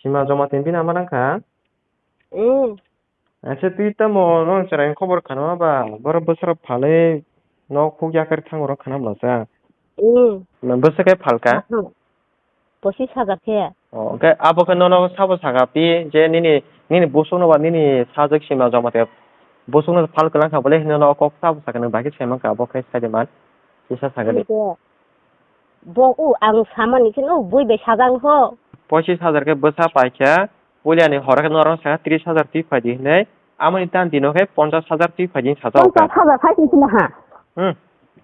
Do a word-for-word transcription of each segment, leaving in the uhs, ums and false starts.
Sima Jamatia bini ama nang kha? Hmm. Acha twi tamo no chwrai khobor khana ba, boro bwsarok phalwi nok huk yakar thango rok khana bwlasa. Hmm. Bwswk khe phalka? Aha. Pochis hajar khe. Oh, hwnkhe abo khe nono sabo saka pi je nini, nini busukno ba nini sajwk Sima Jamatia busukno phal kwlang kha bole hinwi nono kok sabo saka nwng bai khe sai mankha abo khe sai de man. Kisa saka de. Hwnkhe bo u ang samani khe no bui bai sajak ho. Pochis hajar khe bwsa paikha, puilani horo khe norok saka tris hajar twi phaidi hinwi, amoni tan dino khe ponchas hajar twi phaidi hinwi sajak kha. Ponchas hajar khai twi sina ha. Hmm.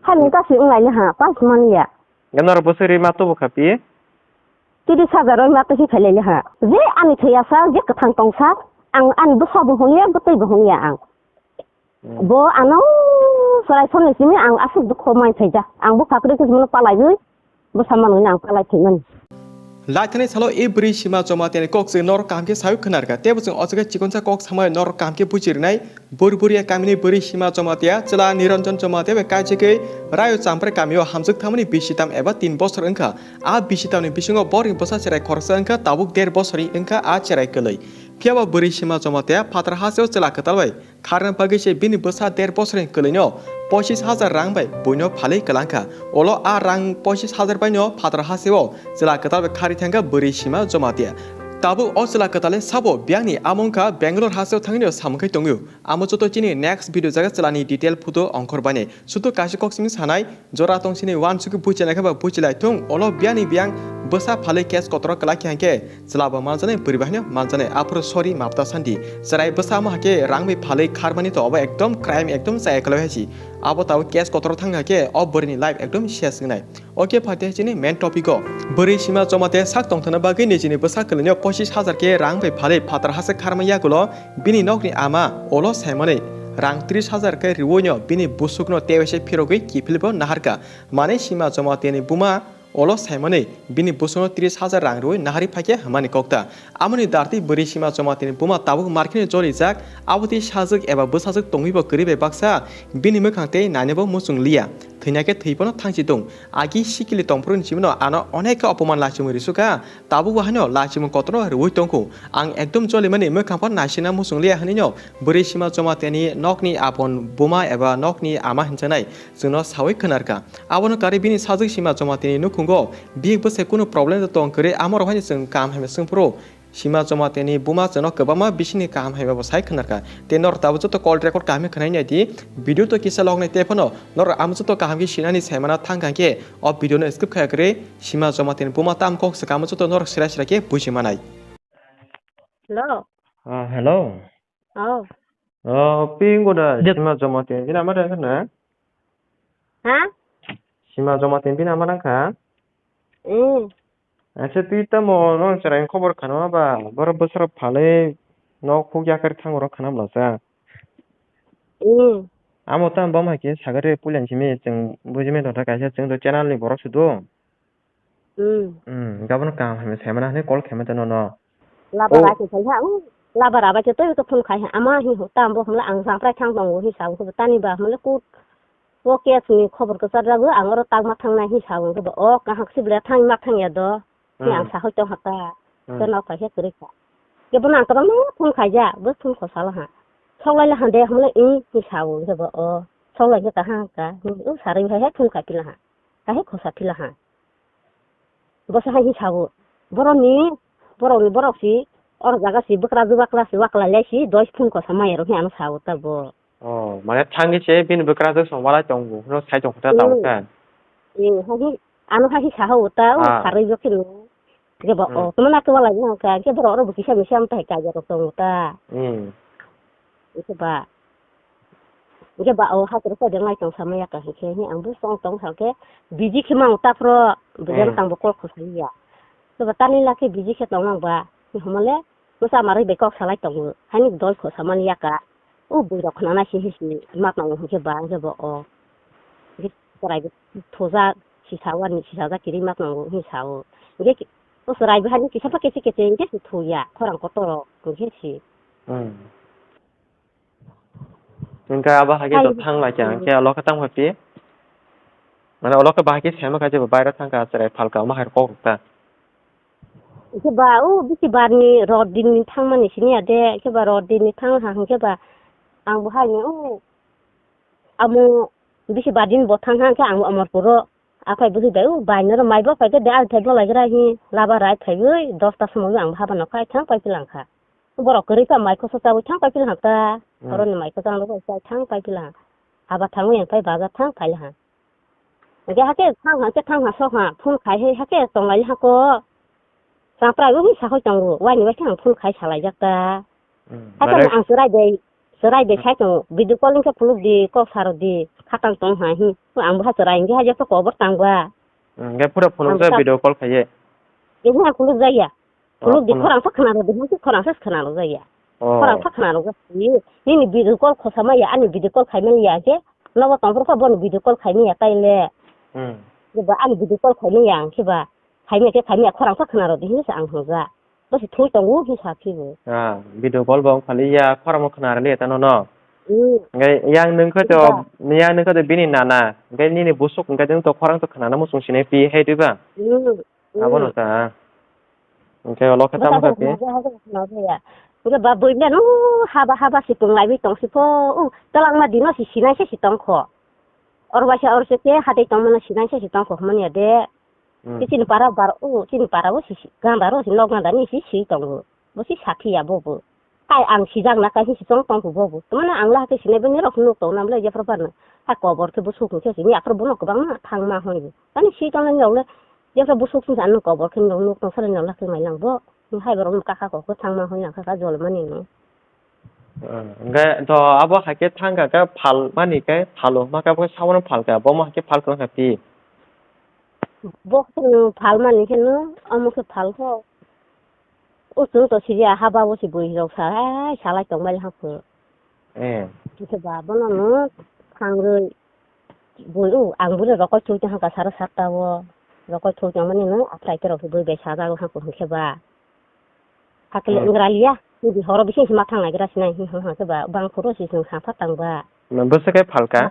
Hai ni kasi wnglai ni ha, pas mani ya. Norok bwswk ri ma tubu kha pi? Tris hajar oi ma twi khailai ha. Je ani thwiya sa, je kwthang tong sa, ang ani bwsa bo hwn ya, bwtwi bo hwn ya ang. Hmm. Bo ano chwrai sonni simi ang aswk dukho mai phaija. Ang bwkha kwrwi khe simono palaiwi bwsa manwi ang palai phaimani. Laithani salo e bwrwi Sima Jamatia ni kok se norok kaham khe sawi khwnarkha. Tebo chwng o jaga chikonsa kok samai norok kaham khe buji rwnai. Burburiya kamini bwrwi Sima Jamatia, chwla Niranjan Jamatia bai kaichigwi Rayo Champrai kamio hamjwk thangmani bisi tam eba tin bosor wngkha. A bisi tamni bisingo borokni bwsa cherai khoroksa wngkha, tabuk der bosorni wngkha a cherai kwlwi. Phiyaba bwrwi Sima Jamatia phatar hasteo chwla kwtal bai kharna bagwi se bini bwsa der bosorni kwlwino pochis hajar rang bai buino phalwi kwlangkha. Ulo a rang pochis hajar baino phatar hasteo chwla kwtal bai kharwi thangkha bwrwi Sima Jamatia. Tabuk o chwla kwtale sabo biyangni amo wngkha Bangalore hasteo thangwino samung khai tongwio. Amo joto chini next video jaga chwlani detail photo ongkhor bainai. Sudu kaisa kok simi sanai, jora tong sini uansukhe buchi nai khe ba buchi lai thung, olo biyani biyang bwsa phalwi case kotoro kwlai khe hwnkhe chwla bo manjanai, bwrwi bai hwnwi manjanai, aphuru sorry mapta sandi. Chwrai bwsa amo hakhe rang bai phalwi kharmani to obo ekdom crime ekdom chaya kwlai hai si. Abo tabuk case kotoro thang hakhe o bwrwini life ekdom ses wngnai. Oke, phaidi hai chini main topic o. Bwrwi Sima Jamatia sak tongthana bagwi nijini bwsa kwlwino pochis hajar khe rang bai phalwi phatar hasteo kharma yagulo bini nokni ama ulo saimani rang tris hajar khe rwino bini busukno tei waisa phirogwi kiphilbo naharkha. Mane Sima Jamatia ni buma ulo saimani bini busukno tris hajar rang rwwi naharwi phaikhe hwnmani kokta. Amoni dartwi bwrwi Sima Jamatia ni buma tabuk markheno jolijak, abotwi sajwk eba bwsajwk tongwibo kwrwi bai baksa bini mwkhang tei nainabo muchung liya. Thwina khe thwi phano thangsi tung. Agi sikili tongphuru ni simi no ano onek khe opoman lachimung risukha, tabuk bo haino lachimung kotorno rwui tongkhu. Ang ekdom jolimani mwkhang phano naisina muchung liya hwnwi no bwrwi Sima Jamatia ni nokni apon buma eba nokni ama hinjanai chwngno sawi khwnarkha. Abono karwi bini sajwk Sima Jamatia ni nukhungo bihik bwsai kunu problem tong kwrwi, amo rok haino chwng kaham hamya swngphuru. Sima Jamatia ni buma chwngno kwbangma bisingni kaham hamya bo sai khwnarkha. Tei norok tabuk joto call record kaham khe khwnai nai di. Video to kisa log nai tei phano norok amo joto kaham khe sinani saimana thang kha khe o video no skip khaya kwrwi Sima Jamatia ni buma tam kok swkang amo joto norok sra sra khe buji manai. Hello. Ah, hello. Oh. Oh, pingo da Sima Jamatia ni bini ama da na? Ha? Sima Jamatia ni bini ama nang kha? Hmm. Acha twi tamo no chwrai khobor khana ba, boro bwsarok phalwi nok huk yakar thango rok khana bwlasa. Hmm. Amo tamo bam hai khe sagare puilan simi chwng bujimani tongthai kaisa chwng do channel ni borok sudo. Hmm. Hmm, gabono kaham hamya saimana hwnwi call khaimanta nono. Labar Oh. Ake khai ha, hmm, labar abai khe twi khe phone khai ha, ama hi ho tam bo hwnla ang Jamprai thang tongo hi sa bo tani ba hwnle kut. O case ni khobor kwchar jago, ang oro tangma thangnai hi sa bo, o kaham sible thang ma thang ya do. Hi ang Hmm. Sa hoi tong ha ta. Hmm. Khe nok pai khe kwrwi kha. Khe bono ang kwbangma phone khaijak, bo phone kho sala ha. Soklai la han de hwnle, ih, hi sa bo, khe bo, o. Soklai khe kaham ka, o sarwi hai hai phone khai phi la ha. Hai hai khosa phi la ha. Bo sa hai hi sa bo. Borok ni, borok ni, borok si, or jaga si, bwkra ju bakla si, wakla lai si, doi phone kho sa maya rok hi ano sa bo ta bo. Oh, mane thangwi se bini bwkrajwk song walai tongo, no sai tong kha ta Hmm. Tabuk khe. Eh, hai hi, ano hai hi sa ho ta, o Ah. Sarwi jo khe no. Khe ba, Hmm. O, tamo na khe walai no kha, khe borok oro bo kisa misa am ta hai kaiya rok tongo ta. Hmm. Khe ba, khe ba, o, hai khe rok khe de ngai tong sa maya ka, khe hi ang bo tong tong sa khe, busy khe mang ta phro, bo Hmm. Tang bo call kho sa ya. Khe ba tani la khe busy khe tong mang ba, hwnmale, Bwsa amarwi bai kok salai tongo, haini dol kho samani yaka. O bwrwi rok khna nai si hi si ma tongo hinkhe ba, hinkhe bo o. Hinkhe chwrai bo thujak, sisa wani sisajak kirima tongo hinwi sa-o. Hinkhe o chwrai bo haini kisa pa kese kese hinkhe se thuya, khorang kotor rok hinkhe si. Hmm. Hinkhe abo hai khe Hai. Thang lai kha, Hmm. Hinkhe olo khe tamo phi? Mane olo khe bahai khe sema kha je bo baira thang kha, chwrai phalka, omo hai kok rok ta. Khe ba o bisi bar ni rot din ni thang mani sini ya de, khe ba rot din ni thang ha hwnkhe ba ang bo hai ni o amo bisi bar din bo thang ha khe ang bo Amarpur o aphai bwrwi bai o bai no ro mai bo phai khe de al thai bo lai gra hi laba rai phai wi dosta somoi ang bo haba no khai thang pai philang kha. Borok kwrwi kha mai koso chawi thang pai philang ta. Hmm. Oro ni mai koso ang bo chai thang pai philang. Haba thang wi ang pai bazar thang phai ha. Hingke hake thang ha, hake thang ha, sok ha, phone khai hai hake tonglai ha ko. Chaprai bo sakoi tongo, waini bai khe ang phone khai salaijak ta. Hmm, haikhe mane ang chwrai bai, chwrai bai Hmm. sai tongo, video call wngkhe phuluk di, kok saro di, khatang tong ha hi. Ang bo ha chwrai hingke ha jepho kobor tang ba. Hmm, hingke pura phunuk Ang jak sa- video call khaiye. Ehe ang phuluk jaya. Oh, Phuluk di phunuk. Khorang sa khna rw di, hingke khorang sa khna rw jaya. Oh. Khorang sa khna rw jaya. Nini video call khosa maya, ani video call khai mani ya khe. Nobo tongphuru kha bono video call khai maya taile. Hmm. Jeba ani video call khai maya ang khe ba. Khai maya khe khai maya khorang sa khna rw di, hingke sa ang hwnja. Bo se thui tongo, hing sa phibo. Ah, video call bo wng phali ya, khorang bo khna rw li ya ta nono. Hmm. Hingke yang nung kha to, Ba. Yang nung kha to bini nana. Hingke nini busuk hingke nung to khorang to khna na muchung sini pi hai twi ba. Hmm. Abono Hmm. ta. Hingke ulo khe Bwsa tamo khe khe khe? Hwnba hwnba hwnba ya. Hwnkhe ba buini no haba haba se tong lai bi tong si pho. U, twlangma dino si sinai se si tong kho. Oro waisa oro se khe hatai tong mano sinai se si tong kho hwnmani ya de. Hmm. Khe chini para bar, u, chini para o si si, ganda ro si nok ganda ni si si tongo. Bo si sakhi ya bo bo. Kai ang sijak na kai si song tong kho bo bo. Tamani ang la khe sinai bini rok nuk tong nam le jephru par no. Ha kobor khe bo suk khe sini aphru bono kwbangma thangma hoi. Ani si tong nang le. Jesa busuk sung sa nung kobor khe nung nuk tong sari nung lakhe mai lang bo. Nung hai borok nung kaka kok khe thangma hoi lang kha jol mani nung. Hwnkhe to abo hai khe thang kha khe phal mani khe phalo hwnma khe abo khe sabono phal kha, bo ma hai khe phal kwrwng kha twi. Bo khe nung phal mani khe nung, omo khe phal kho. O chwng to siriya ha ba bo se bwrwi rok sa hai salai tong bai lang kho. Eh. Kisa ba bono no thangrwi bui o ang bwrwi rokoi thui tong kha saro satta o. Rokoi thui tong mani no aphrai te rok bui bai sajak o hang khe ba. Hakhe le Hmm. Wng raliya, nini horo bising se ma thang nai gra sinai hi hang khe ba bang phuru se chwng sa pha tang ba. Bwswk khe phalka?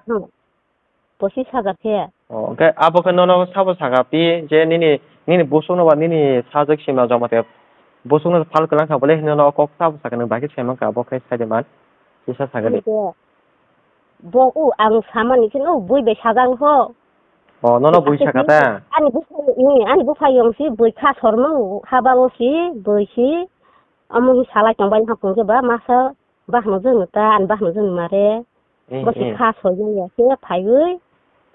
Pochis hajar khe. Oh, hwnkhe abo khe nono sabo saka pi je nini, nini busukno ba nini sajwk sima joma te busukno phal kwlang kha bole hinwi nono kok sabo saka nang bai khe sai mankha abo khe sai de man. Kisa saka de. Ani khe bo u ang samani khe no bui bai sajang ho. Oh, nono bui saka ta? Ani buphai, ani buphai yong si bui kha sormang haba o si bui si. Amo hi salai tong bai ha phung khe ba masa. Bahno jwng ta, ani bahno jwng mare. Eh, Bo si eh. Kha soi ya, ya, se phaiwi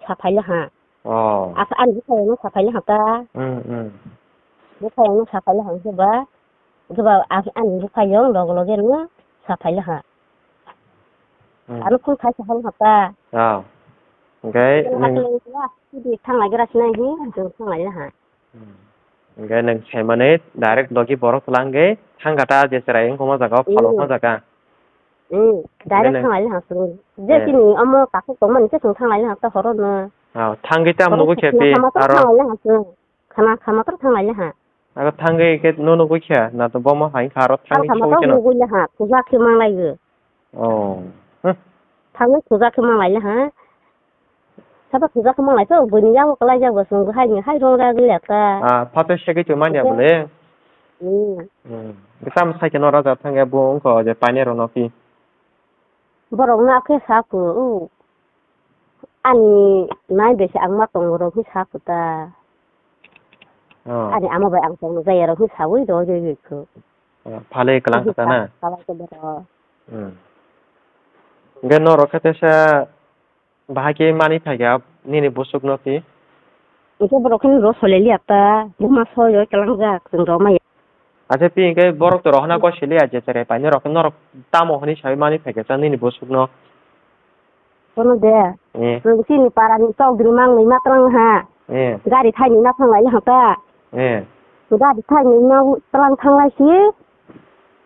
sa phai le ha. Oh. Asa ani bukhai no sa phai le ha ta. Hmm, hmm. Bukhai no sa phai le ha se ba. Jeba ani bukhai yong log loge no sa phai le ha. Hmm. Ano phun khai sa phai le ha ta. Oh. Hwnkhe nung Di thang lai gra sinai hi, jwng thang lai le ha. Hmm. Hwnkhe nwng saimani direct logi borok twlang khe thang kha ta je chwrai wngkha o jaga o, phalo wngkha o jaga. Hmm, direct thang lai le ha chwng. Je chini omo takhuk tongmani khe chwng thang lai le ha ta horo no. Ah, thang khe tamo nugo khe pi khama tor aro. Thang lai le ha chwng. Khana khama tor thang lai le ha. Aro thang khe khe no nugo khe na to bomo hai kha aro thang khe khama tor nugo le ha, puja khe mang lai go. Oh. Huh. Thang khe puja khe mang lai le ha. Sabo puja khe manglai khe, buini yago kwlai jak bo chwng bo hai ni hai rong ragwi ya ta. Ah, phato segwi twi manya bole. Hmm. Hmm. Bwsam sai khe no raja thang ya bo wngkha je paine rw no phi. Borok no khe sa phu, u. Ani nai bese ang ma tongo rok hi sa phu ta. Oh. Ani ama bai ang tong jaya rok hi sawi rw rw rw khu. Oh, phalwi kwlang kha ta na? Kwlang kha borok. Hmm. Ge norok khe tesa Bahai khe mani phaikha nini busuk no phi? Hwnkhe borok khe norok solai liya ta, buma soi roi kwlangjak chwng rok maya. Acha phi hwnkhe borok to rohorna goi siliya je cherai painai rok khe norok tamo hwnwi sawi mani phaikha cha nini busuk no? Bono de. Eh. Chwng chini para ni chowdhury mangnwi ma twlang ha. Eh. Gari thaini na thang lai ha ta. Eh. Gari thaini na twlang thang lai si.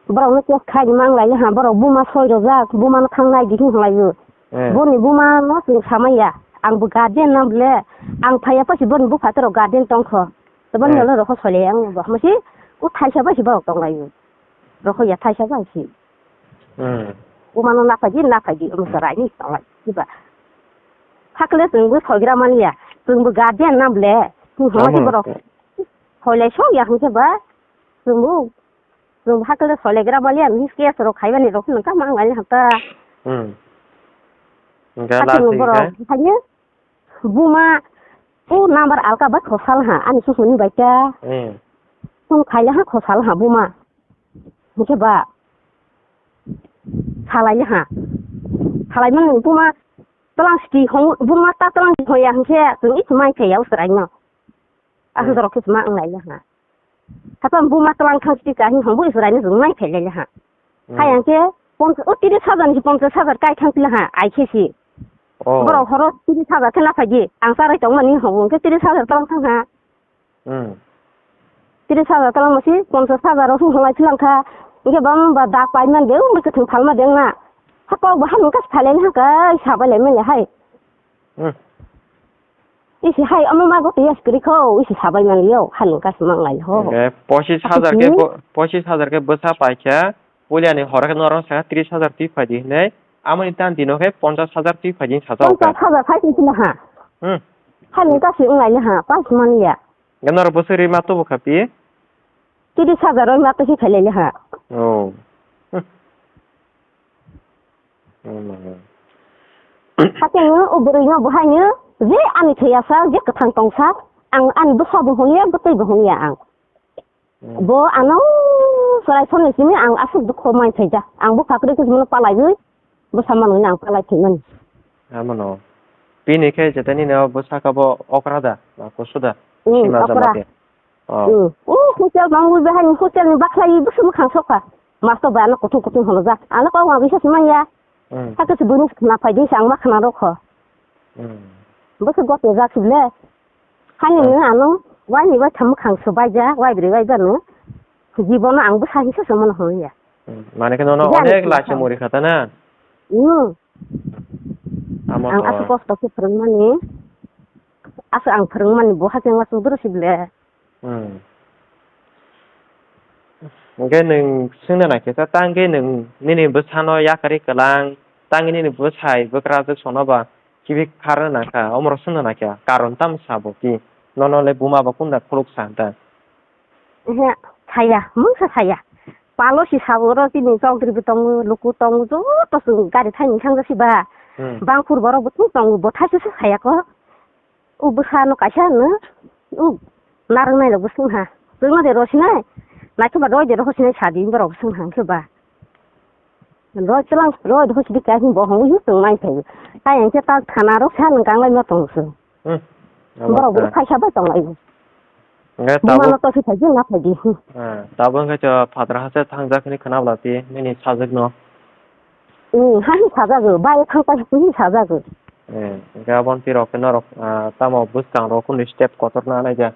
Borok no case khai ni mang lai ha, borok buma soi rojak, buma no thang nai di hing lai o. Eh. Boni buma no chwng samai ya, ang bo guardian na bole, ang phai ya pha si boni bupha te rok guardian tong kho. To boni Eh. Yolo rok kho soi lai ang bo, hamo si o thaisa bai si borok tong lai o. Rok kho ya thaisa bai si. Hmm. Buma no na phai di, na phai di, omo Hmm. Chwrai ni tong lai si ba. Hakle chwng bo soi gra mani ya, chwng bo guardian na bole, hing hamo si Omo. Borok. Soi lai sok ya hing se ba. Chwngbo, chwngbo hakhe le soilegra maliya, miss case rok khaibani rok phano kha mang laini hapta. Hmm. Hingke hakhe last ni week borok khe? Haino buma, o number alka bai khosal ha, ani susuni bai ta. Hmm. Phone khaile ha khosal ha buma. Hingke ba, khalai ha. Khalai mani buma, tlang sti hong, buma ta tlang sti hong ya hingke, chwng i chumai thai ya usrai no. Aswk Hmm. jorok khe sima wng lai le ha. Hapa buma tlang thang sidi kahing hong bui surai ni jung nai phai lai le ha. Hmm. Hai ang khe pon-, o tiris hajar ni ponchas hajar kai thang pila ha, ai khe si. Oh. Borok horo tiris hajar khe na phai di. Ang charai tong mani hong khe tiris hajar tlang thang ha. Hmm. Tiris hajar tlang masi ponchas hajar rok hung lai philang kha. Hingke bam ba dak pai man de, um, khe thung phal ma de na. Ha kok ba ha nung kas phai lai ha kai sa bai lai mele hai. Hmm. Isi hai, omo mago tei yaskri kho, isi sabai manliyo, halung kasima ngai ho. Hingke pochis hajar khe Isi? Bo-, pochis hajar khe bwsa paikha, puilani horo khe norok sakha tris hajar twi phaidi hinwi, amoni tan dino khe ponchas hajar twi phaidi hinwi sajao kha. Ponchas hajar phai twi sino ha. Hmm. Halung kasi wng laini ha, pas manliya. Hingke norok bwswk ri ma tubu kha pi? Tris hajar oi ma twi phailai ha. Oh. Hmm. Hakhe o bwrwino bo haino je ani thwiya sak, je kwthang tong sak, ang ani bwsa bo hwnliya, bwtwi bo hwnliya ang. Hmm. Bo ano chwrai sonni simi ang aswk dukho mai phaijak. Ang bwkha kwrwi khe bono palaiwi bwsa manwi ang palai phaimani. Amono. Bini khe jeta nini o bwsa khe bo okra da, na kusu da? Hmm, sima okra. Jama khe. Oh. Hmm. O hotel bangwi bahai ni hotel ni bakhlai bwswk mwkhang sokha. Master bai ano kutung kutung hono jak. Ano kok ma bisa simanya. Hmm. Hakhe se bwrwi khna phai di sang ma khna rokho. Hmm. Bwswk goto jak sibole. Hani Hmm. no ano wai ni wai tham mwkhang swbai ja, wai bwrwi wai bano. Jibono ang bwsa hisa se mano hoya. Hmm. Mane khe nono Jani onek khe lachi sa. Muri khata na? Hmm. Amo Ang to. Aswk kosto khe phwrwngmani, aswk ang phwrwngmani bo hakhe wngma chwng bwrwi sibole. Hmm. Hwnkhe nwng swngna naikhe ta, ta hwnkhe nwng nini bwsano yakarwi kwlang, ta hwnkhe nini bwsai bwkrajwk sono ba kibi kharna nangkha, omorok swngna naikha, karon tamo sabo ki? Nono le buma bo kunda khuluk sa ta? Ehe, saya, mungsa saya. Palo si sabo oro chini chowdhury bo tongo, luku tongo, joto chwng gari thaini thang jasi ba. Hmm. Bangphur borok bo thung tongo, bo thaisa se saya ko. O bwsa no kaisa no, o narwk nai rok bo swng ha. Chwng no de ro sinai, naithoba roi de ro sinai sadi borok bo swng ha hwnkhe ba. Roi chwlang, roi de hosi de khe bo hwnwi chwng mai thai. Tai hwnkhe ta thana rok sa nwng kanglai ma tong se. Hmm. Borok bo phaisa bai tong lai. Hwnkhe tabuk bumano to si thai jing na thai di. Ah, tabuk hwnkhe to phatra hase thangjak hwnwi khna bwla ti nini sajwk no. Hmm, ha hi sajago, bai thang pai hi sajago. Eh, hwnkhe aboni twi rok khe norok, ah, tamo bwskang rok kunu step kotor na nai ja.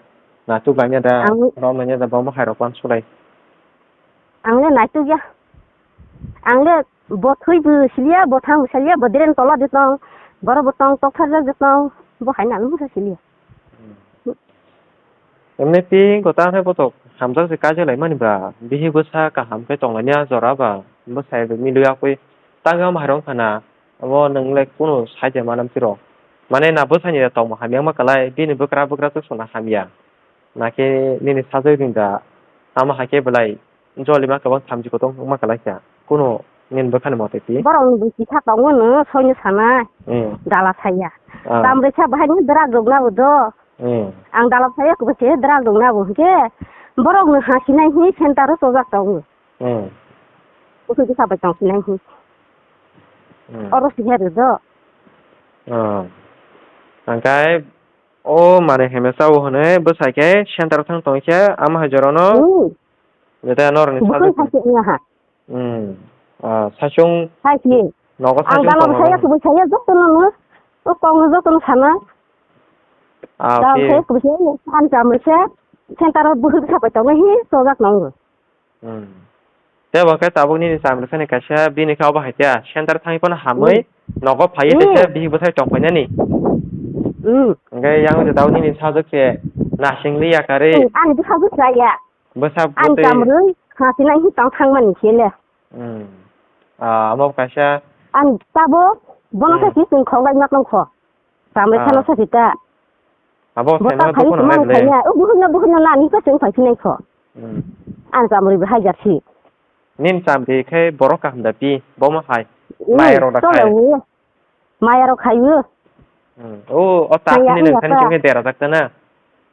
Na tu ganya da, ang rom nai ja da, bom hai rok pan sulai. Ang le naituk ya. Ang le bo thwi bo siliya, bo thang bo siliya, bo dren tola de tong, boro bo tong, tok thar de tong, bo hai nang bo siliya. Emne ti ko ta hai botok hamjak se kaje lai mani ba, bihi bwsa kaham khe tong lai nya jora ba, bwsai bo milwi akwi tang ya mairong khana, abo nang le kunu sai de manam tiro. Mane na bwsani da tong bo hamya ma kalai, bini bwkra bwkra to sona hamya. Nakhe nini sajwk ni da tamo hai khe belai joli ma kwbang thamchi kutung wngma kwlai kha. Kuno nini bwkhani mote ti. Borok ni bwsi kha tongo no soino sana. Hmm. Dala saya. Ah. Tamrwi kha bahai ni dwrak rok na bo do. Hmm. Ang dala saya ko se dwrak rok na bo hwnkhe borok no hasinai hi center o chojak tongo. Hmm. Usu kisa bai tong sinai hi. Hmm. Oro si heru do. Ah. Angkai O mane hemesa o hwnwi bwsai khe center thang tong khe ama hai jorano. Hmm. Jeta norokni bukhuk sajwk. Hai khe wngya ha. Hmm. Ah, saichung. Hai khe. Nogo ang saichung dalam tongo saya bang. Kubui saya jotono no. O kong jotono sana. Ah, dal okay. Saya kubui saya an jam saya center bukhuk sapai tong hi sojak nongo. Hmm. Tei bo khe tabuk nini chamrwsani kaisa bini khe obo hai khe center thangwi phano hamwi hmm. Nogo phaiwi hmm. Teisa bihik bwsai tongphainani. Hmm. Hwnkhe yang je tabuk nini sajwk se nasing liya karwi. Hmm. Ani bwsajwk chaya. Bwsa ani bwtwi chamrwi khasinai hi tong thangmani se le. Hmm. Ah, omo kaisa. Ani tabuk bono hmm. Khe si chwng khoklai ma tongkho. Tambai ah. Kheno sakhi ta. Abo bo saimano ta khai dukhano tumani nai bwle. Khaiya. O bukhukno bukhukno nani ko chwng phai sinai kho. Hmm. Ang chamri bo hai jar si. Nin chamri khe borok kaham da pi, bomo hai. Hmm, maya rok da chole khai. Wi. Maya rok khai wi. Hmm. O, o ta Maya khani nang wngya khani ta. Chini dera jak ta na.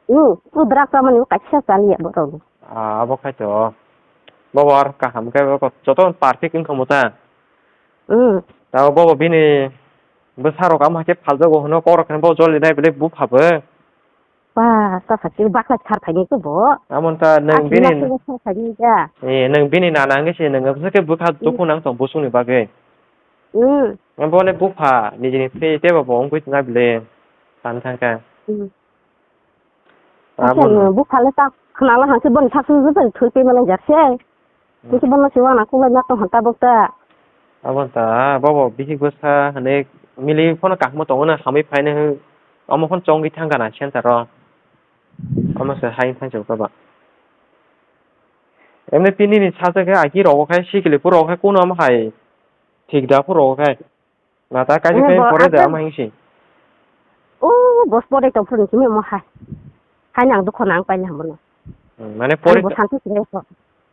Hmm, u drak ta mani u kaisa chali ya borok. Ah, abo khai to. Bobo ar kaham khe bo joto perfect wngkha mo ta. Hmm. Ta bobo bini bwsa rok ama khe phaljago hwno kok rok khe bo joli nai bele bupha bo. Ba, ta sakhe bakla sar phaini khe bo. Amon ta nwng bini, sar phaini da. Eh, nwng bini nana wngwi se nwng bwswk khe bwkha dukhu nang tong busungni bagwi. Hmm. Bo le bupha nijini phri tebo bo wngwi tongna bile. San thangkha. Hmm. Abo no. Bupha le ta khwnala hangse boni sakhe thwi twi mala jar se. Hwnkhe bono se uana kulai ma tong hwn tabuk ta. Abo ta, bobo bihik bwsa hwnwi milwi phano kaham tongo na hamwi phainai hwn, omo phano chongwi thangkha na center o. Omo se hai thangsa kha ba. Emni pini ni sacha khe aki rogo khai sikili phuru rogo khai kuno omo hai thik da phuru rogo khai. Na ta kaisa Omo khe bo pore de aswk ama hingsi. O, bo pore tong phuru simi omo hai. Hai nang dukho nang paili hambo no. Hmm, mane pore. Ani bo santi sini ko.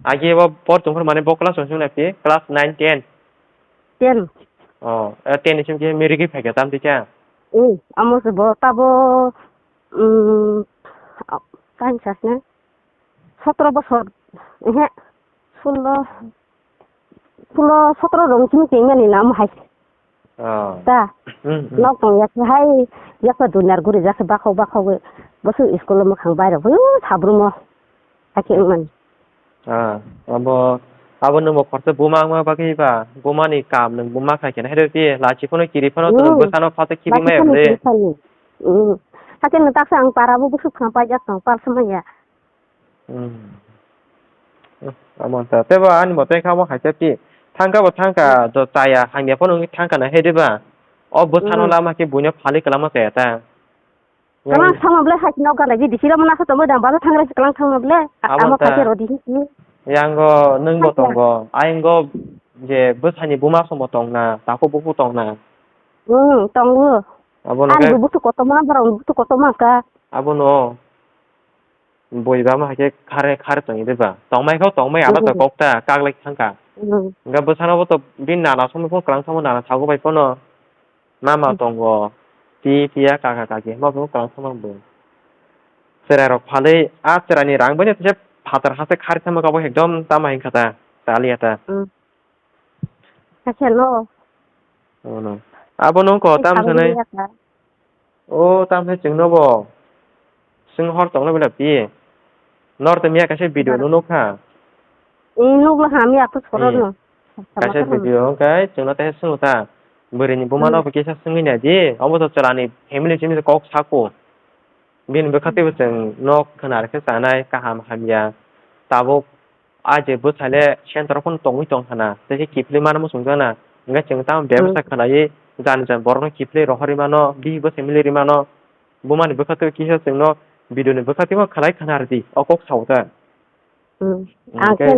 Agi bo por tong phuru mane bo class song song na pi, class nine, ten. Ten. Oh, eh, ten ni sim khe mirigi phai khe tam tikha. Hmm, amo se bo ta bo, hmm, kain sas ne. Sotro bosor, ehe, sullo, sullo sotro rong chini chengmani nam hai. Oh. Ta, hmm, hmm. Nok tong yak hai, yak dunar guri jak bakhok bakhok, bosu school mo khang bai rok, hu, sabrum mo, hakhe wngmani. Ah, abo, abo nungbo khorsa buma wngma bagwi ba, buma ni kam nung buma khai khe na, hai rw ti, lachi phano kiri phano, hmm, bwsano phato khibi lachi mai phano bwle. Kiri phano. Hmm. Hakhe no taksa ang para bo bosu khang pai jak tong, pal samaya. Hmm. Amo ta. Tebo ani mote kha mo hai cha ti. Thangka bo thangka, hmm, do chaya, hamya phano wngwi thangka na he diba? O bwsano, hmm, lama khe buino phali kwlama chaya ta. Kalang thangma ble hai nok gana gidi sira mana sa tomo dang balo thangra kalang thangma ble. Amo ta. Amo kha khe rodi hi. Yango nwng bo tongo. Ayang go je bwsani buma somo tongna, tako buku tongna. Hmm, tongo. Abo no. Ani khe butu kotorma, borok butu kotorma ka. Abo no. Bui ba ma hai khe khare khare tongwi de ba. Tongmai kho tongmai ala ta, mhm, kok ta kaglai thangka. Mhm. Hingke bwsano bo to bini nana somoi phano kwlangsa mo nana sago bai phano. Mama, mhm, tongo. Ti tiya kaka kaki ma phano kwlangsa ma bo. Cherai rok phalwi a cherai ni rang bai no kisa phatar ha se khare thangma kabo ekdom tama hingkha ta. Taliya ta. Mhm. Hakhe no. Ono. Abo no ko tam sanai. O, tamo khe chwngno bo. Chwng hor tongna bela pi. Nor tong ya kaisa video no nukha. Nukla ham ya to soro no. Kaisa video hwnkhe chwngno tei swngno ta. Bwrwi ni buma no bo kisa swngwi nai di. Obo to chwla ni family simi kok sako. Bini bwkha tei bo chwng nok khwna rwkhe chanai kaham hamya. Tabuk. A je bwsale center phano tongwi tong khana, tei khe kiphilwi mano muchung jana, hingke chwng tamo bebsa khwlaiwi jani jani borokno kiphilwi rohorwi mano, bihikbo se milirwi mano, bumani bwkha twi kisa chwngno video ni bwkha twi khwlai khana rwdi, o kok sao ta. Hmm. Ang khe,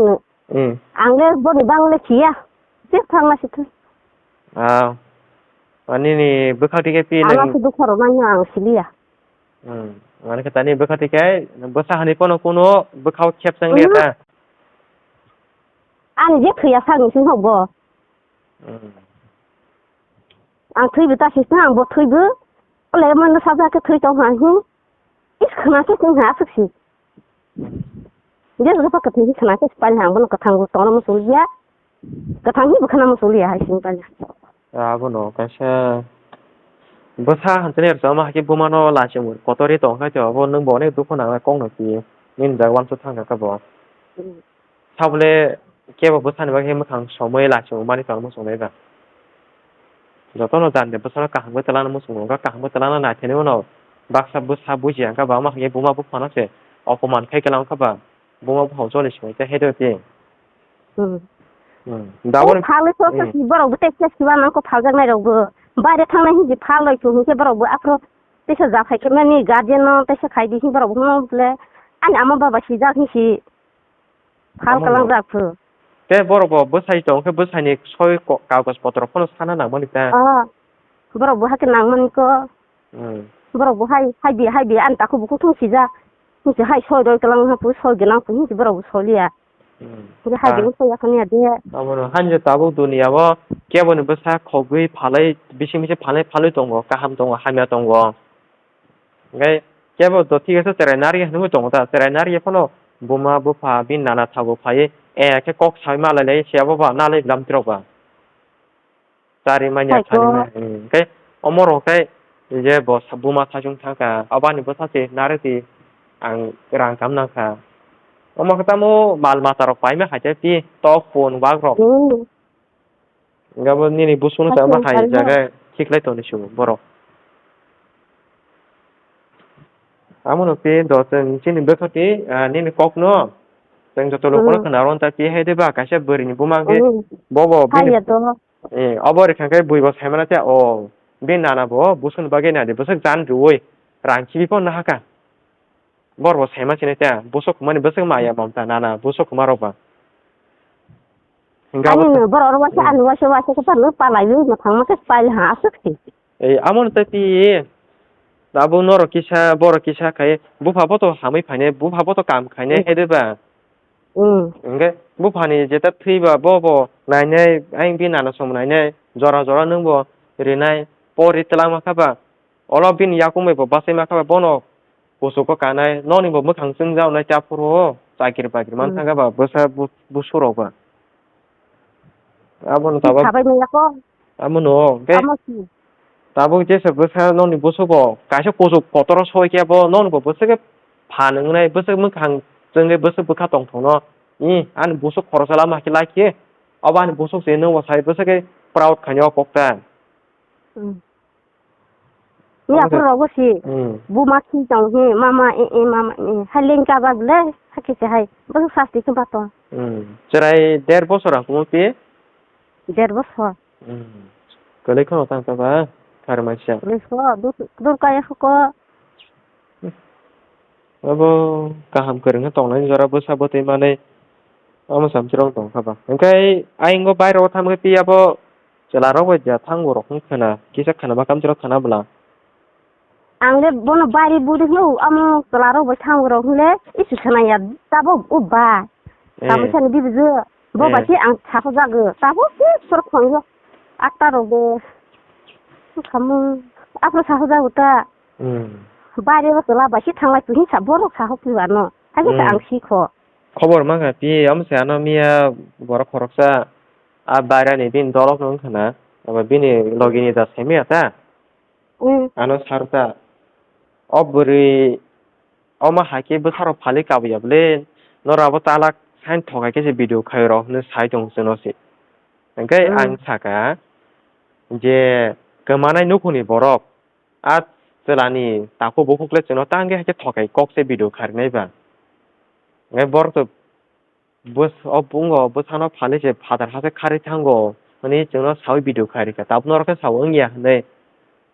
hmm, ang le boni bang le khiya, tei thangna si thung. Ah, nini bwkha twi khe pi nang. Ano se dukha rwmani ang siliya. Hmm. Mane khe tani bwkha twi khe bwsa hani pono kuno bwkhao khepchang liya ta. Ang je thwiya sakni sing hok bo. Hmm. Ang thwibo ta sisna ang bo thwibo. Ole mano sajak khe thwi tong ha hi. Is khna khe sing ha aswk si. Je bwkha kwthwi khe khna khe spal ha ang bono kwthang bo tongna muchung ya. Kwthang hi bwkhana muchung liya hai sini panya. Abono kaisa bwsa hamchini rwchapma hai khe bumano lachimwi kotorwi tong kha khe abo nwng bo onek dukhu nangnai kokno kiye nini jaga uansuk thang kha bo. Hmm. Sabole kebo bwsani bagwi mwkhang somwi lachimwi mani tongma muchungnai ba. Jotono jani bwsano kaham khe twlangna muchungo wngkha, kaham khe twlangna naithani uano baksa bwsa bujiya wngkha ba, omo hai khe buma buphano se opoman khai kwlangkha ba. Buma buphang choli simi khe hedo ti. Hmm. Hmm. Daboni phalwi so, hmm, si borok bo tei siba nang ko phaljak nai rok bo. Baire thangnai hinji phaloi thung hinkhe borok bo aphro teisa japhai khe mani guardian no teisa khai di hin borok bo no ble. Ani ama baba sijak hinsi phal kalang jak phu. Tei borok bo bwsai tong khe bwsai ni soi ko-, kagoj potro phano sana nang mani ta. Oh. Borok bo hakhe nang mani ko. Hmm. Borok bo hai, hai bi, hai bi, ani takhuk bukhuk thung sijak. Hinsi hai soi roi kwlang ha phu, soi gwnang phu, hinsi borok bo soliya. Hmm. Hwnkhe hai Ah. Bini sai yakhani ya de. Abono hanja tabuk duniya o kebo ni bwsa khogwi phalai, bising bising phalai phalwi tongo, kaham tongo, hamya tongo. Hwnkhe kebo to thik ase cherai nari hinwi tongo ta, cherai nari phano buma bupha bini nana thago phaiwi, eh, khe kok sai ma lai lai se abo ba nalai bwlam tirok ba. Chari manya, hai chari ko. Manya, hmm. Khe omo rok khe je bo sa-, buma sachung thangkha, abani bwsa se narwkdi ang rang kam nangkha. Omo khe tamo mal mata rok paima hai khe pi tok phone wak rok. Hmm. Hingke bo nini busung no hai sama khe hai hai jaga khiklai toni su borok. Amo no pi do chwng chini bwkha pi, ah, nini kok no chwng joto luku no khwna ron ta pi hai de ba kaisa bwrwi ni buma khe bobo bini, eh, obo rikha khe bui bo sai mano te o bini nana bo busung ni bagwi nai de bwswk jan riui rang khibi pho nahaka. Bor bo sai ma sini te busuk mani bwswk maya mamta nana busuk ma rok ba. Ani no borok rok waisa ani waisa waisa khe palai palai no thangma khe pai ha aswk se. Ei, amo no tei pi. Tabuk norok kisa, borok kisa khai, bupha bo to hamwi phainai, bupha bo to kam khainai, hmm, hai de ba? Hmm. Hingke buphani jeta thwi ba, bo, bo nainai, ayang bini nana som nainai, jora jora nwng bo rinai, pori twlangma kha ba, olo bini yakung bai bo bachai ma kha ba, bono kuchugo kanai, noni bo mwkhang chwngjak nai, ta phuru o chakiri bakiri man, hmm, thang kha ba, bwsa bu-, busu rok ba. Abono tabuk sabai manya ko. Abono, hwnkhe amo si. Tabuk jesa bwsa nokni busugo kaisa kuchuk kotor soi khe bo nokni bo bwswk khe phan wngnai, bwswk mwkhang chwngwi bwswk bwkha tongthokno. Ih, ani busuk khoroksa lama khe lai khe, obo ani busuk se nwng bo sai bwswk khe proud khainai o kok ta. Hmm. Miya phuru rogo si. Hmm. Buma khi tong hi, mama e, e, mama e. Hai lengka ba ble, hakhe se hai. Bo sasti khe ba to. Hmm. Chwrai der bosor ang kumo pi? Der bosor. Hmm. Kwlwi kheno tang ta ba, kharmaisa. Kwlwi kho, dur, dur kaya kho ko. Abo kaham kwrwngkhe tongnai jora bwsa bwtwi manwi omo samsirok tongkha ba. Hwnkhe ayingo bairok thamkhe pi abo chwla rok bai ja thango rok wng khwna kisa khwna ma kamchwlwi khwna bwla. Ang le bono bairi budi hwno amo chwla rok bai thango rok hwnle isu khwnaya tabuk o ba. Eh. Kamoisani bibujo bo bai khe ang sahojago tabuk se sor khongo atta rok bo. Kamo aphuru sahojago ta. Hmm. Baire o chwla bai se thanglai twi hinsa borok sahok twi ano. Hakhe se ang sikho. Khobor mankha pi, omo se ano miya borok khoroksa a bairani bini dolok no wngkha na, abo bini logi ni da semiya ta. Hmm. Ano sarta. O bwrwi omo hai khe bwsarok phalwi kabuya bwle, norok abo talak sain thokai khe se video khai rw hinwi sai tongo chwngno se. Hwnkhe ang sakha je kwmanai nukhungni borok, a chwlani takhuk bukhuk le chwngno tangwi hai khe thokai kok se video kharinai ba. Hwnkhe borok to bwsano phalwi se phatar ha se kharwi thango hwnwi chwngno saui video khairikha, tabuk norok khe sao wngya hwnwi.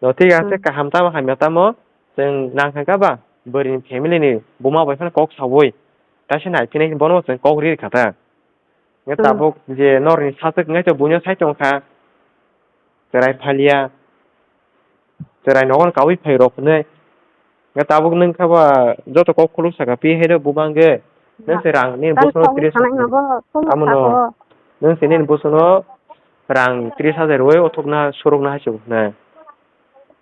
No, thik ase, kaham tamo hamya tamo chwng nangkha kha ba bwrwini family ni buma bai phano kok saui kaisa naiphinai bono chwng kok rikha ta. Hwnkhe tabuk je norni saswk wngnai to buino sai tongkha. Chwrai phalia. Chwrai nogo kaui phai rok hwnwi. Hwnkhe tabuk nwng kha ba joto kok khuluk saka pi hai rok buma hwnkhe. Nwng se rang nini bosong no tris hajar. Nwng se nini bosong no rang tris hajar rwi othok na surok na hai se hwnwi.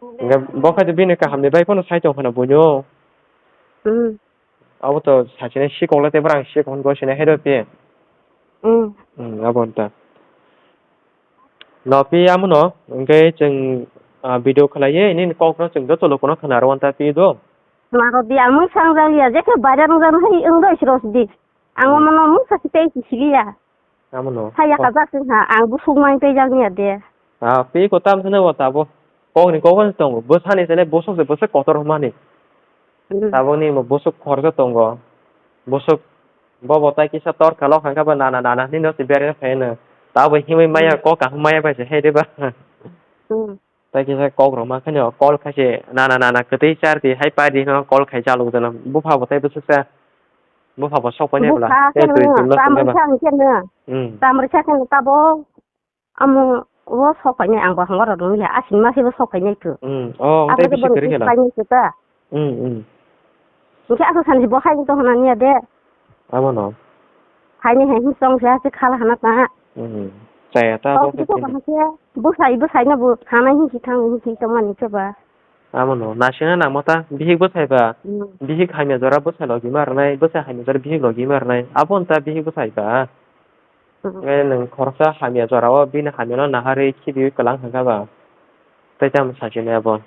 Hwnkhe bo kha bini kaham ni bai phano sai tongkha na buino. Abo to sachine sikok le tei borang sikok hwn gosine hai rw pi. Hmm. Hmm, abo wng ta. No pi amo no, hwnkhe chwng, ah, video khlaiwi nini kok no chwng joto luku no khna rw ta pi do. Khna rw di, ang mui sangjak ya, je khe baire rwngjaknai hai wng doi siro sidi. Ang omo no mui sakhe tei siliya. Amo no. Saya kajak sing ha, ang busuk mai tei jak niya de. Ah, pi ko tam sene bo tabo. Kok ni kok tongo. Bwsani sene bosok se bosok kotor hwnmani. Hmm. Tabukni bo bosok khoroksa tongo. Bosok bobo tai kisa tor kalo hwnkha ba nana nana hinwi no se berwi phaino. Tabo himwi maya kok kaham maya bai se hai de ba. Hmm. Tai kisa kok rok ma khani call khai se nana nana kwtwi char di hai pai di no call khai chalok jana. Bupha bo tai bwswk sa. Bupha bo sok pai nai bwla. Bupha tei twi twi ma swnai ba. Chamrwsa hwnkhe no. Hmm. Chamrwsa khe no tabo. Amo o sok phainai ang bo hwnba rw ya, a simi ma se bo sok phainai to. Hmm, oh, abo tei bisi kwrwi khe la. Phainai to ta. Hmm, hmm. Hwnkhe aswk sani bo hai wng tong hwnna niya de. Amo no. Haini hai hini tong khe se khala hana ta. Hmm. Chaya ta abo khe. Kok kok khe bwsai bwsai no bo hanai hini thang hini tong mani se ba. Amo no nasina nangma ta bihik bwsai ba. Hmm. Bihik hamya jora bwsai logi ma rwnai, bwsai hamya jora bihik logi ma rwnai. Abo ta bihik bwsai ba. Hmm. Eh, nwng khoroksa hamya jora o bini hamya no naharwi khibiwi kwlang hwnkha ba. Tai tamo sasinai abo.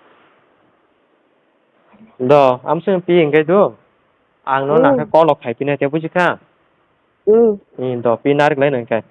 Do, amswng pi hwnkhe do. Ang no Hmm. nangkhe call rok khai pina te buji kha. Hmm. Hmm, do, pi narik lai nangkhe.